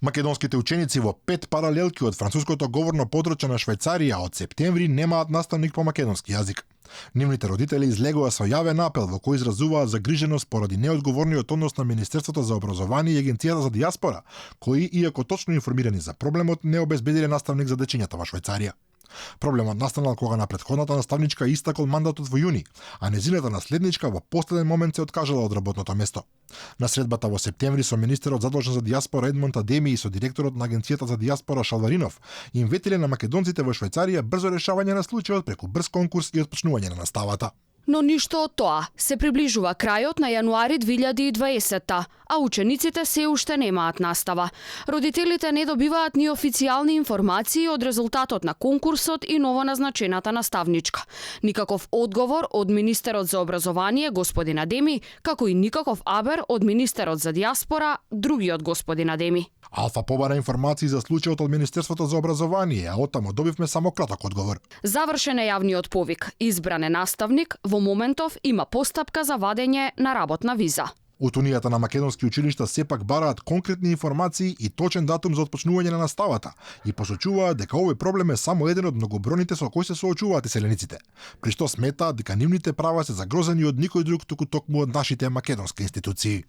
Македонските ученици во 5 паралелки од француското говорно подручје на Швајцарија од септември немаат наставник по македонски јазик. Нивните родители излегува со јавен апел во кој изразуваат загриженост поради неодговорниот однос на Министерството за образование и Агенцијата за дијаспора, кои, иако точно информирани за проблемот, не обезбедиле наставник за дечињата во Швајцарија. Проблемот настанал кога на претходната наставничка истакол мандатот во јуни, а незината наследничка во последен момент се откажала од работното место. На средбата во септември со министерот задолжен за дијаспора Едмонд Адеми и со директорот на Агенцијата за дијаспора Шалваринов им ветиле на македонците во Швајцарија брзо решавање на случајот преку брз конкурс и отпочнување на наставата. Но ништо од тоа. Се приближува крајот на јануари 2020, а учениците се уште немаат настава. Родителите не добиваат ни официјални информации од резултатот на конкурсот и новоназначената наставничка. Никаков одговор од министерот за образование господин Адеми, како и никаков абер од министерот за дијаспора, другиот господин Адеми. Алфа побара информации за случајот од Министерството за образование, а оттаму добивме само краток одговор. Завршен е јавниот повик. Избран е наставник, во моментов има постапка за вадење на работна виза. Утунијата на македонски училишта сепак бараат конкретни информации и точен датум за отпочнување на наставата и посочуваат дека овој проблем е само еден од многобројните со кои се соочуваат иселениците, при што сметаат дека нивните права се загрозени од никој друг туку токму од нашите македонски институции.